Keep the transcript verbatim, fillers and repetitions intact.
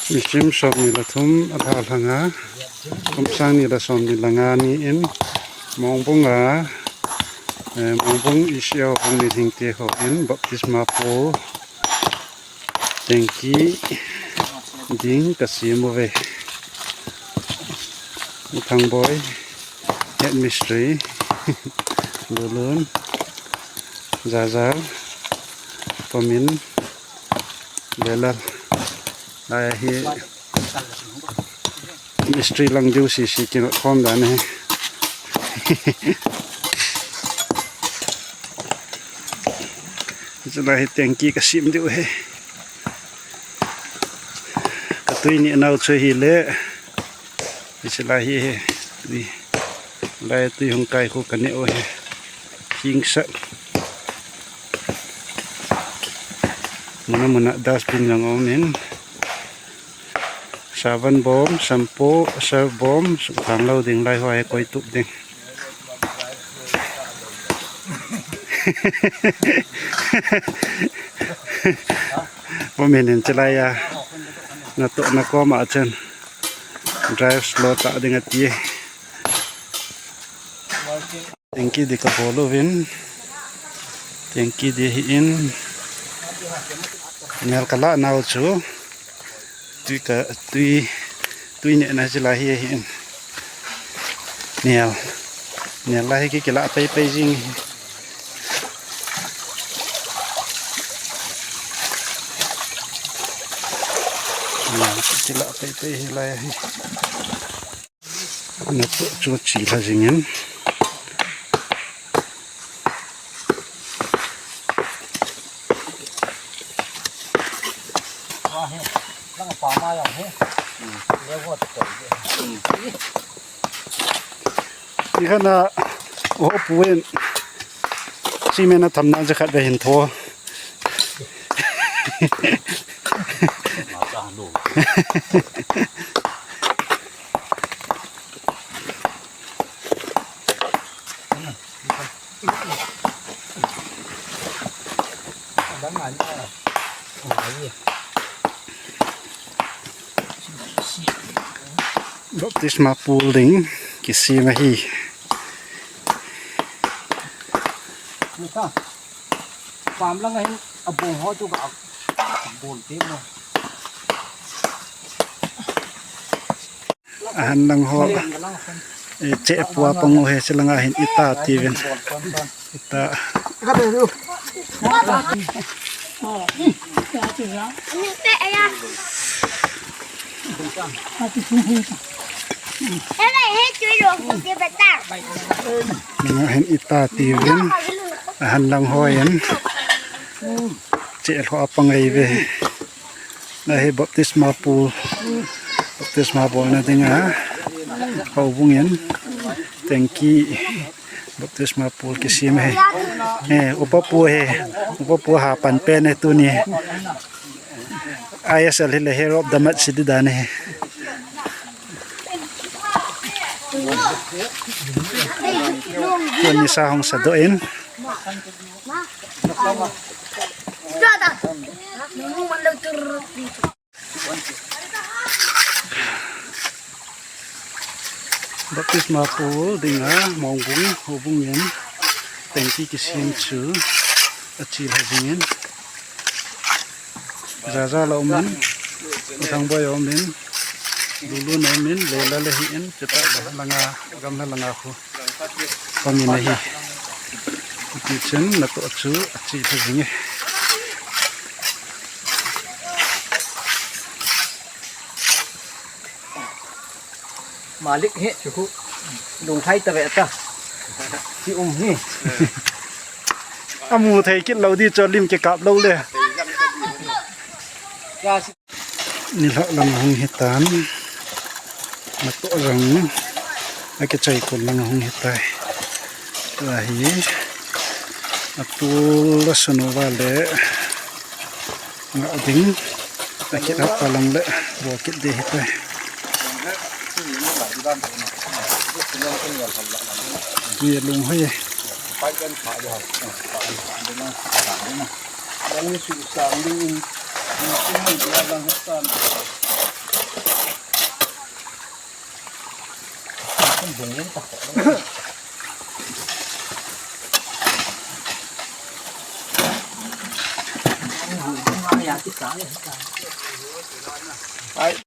Nisim somni le thum alha langa, kum sang ni le somni le nga ni in, Mongbung a, eh, Mongbung E C R Hung Min Hing te ho in baptisma pool tengki ding kasem uve. U Thangboi, head mistri, Lulun, Jajal, Pamin, Lelal. Lai hi mistri lang diu sisi kinot khom dan hi. Chulai hi tengki kasem diu hi. Katui ni nau chu hile. Hiche lai hi he. Tui. Lai tui hung kai khu kane u he. Hingsat. Muna muna dustbin jong um in. Savan bom, shampoo, surf bom, sukhang lou ding lai ho hi koi tup ding. Pamin in chulai a natohna koma chun drive slow ta ding ati. Tengki di kabol uvin, tengki di hi in, nel kala nau chu. Tui ka, tui, tui nehna chulai hi ahin. Nel. Nel lai hi ki, kila pei pei jing hi. Nel kila pei pei hi lai hi. Natoh chu chilha jingin. Ni khana o puin. Cement a thamna jakhat ve hin tho. Baptisma pool ding kisem ahi. Pam lang ahin abong ho chu ka bol te mo. Ahan lang ho. Eh, che pua pang u he, che langa hin ita tiuvin. Ita. Langa hin ita tiuvin. Ahan lang ho in. Che lho apang ai ve. Lai hi baptisma pool, baptisma bolna dinga, houbung in, tengki, baptisma pool kisem hi. Eh, upa pu hi, upa pu ha pan pen hi tuni. I S L hi le hero of the match si di dan hi. Tuni sa hung sa doh in. Baptisma pool dinga, Mongbung, houbung in, tengki kisem chu, achilha jingin. Jaja la um in, Thangboi um in, Lulu na um in, Leila le hi in, chuta la langa, gamla langa khu. Pamin ahi. Tichun natoh chu achilha jing e. Malik hi. Lungthai ta ve ta. Ti um hi. Amu thei kit lou di chu lim kikap lou le. Nilhah lang hung hitan, natoh jong akichai kon lang hung hitai. Tua hi atul la sunu va le ngah ding, akit hap pa lang le bol kit ding hitai. Tui alung hoi e. Ang ni su sang ding in, ni su mun dia lang ha tan. Ai.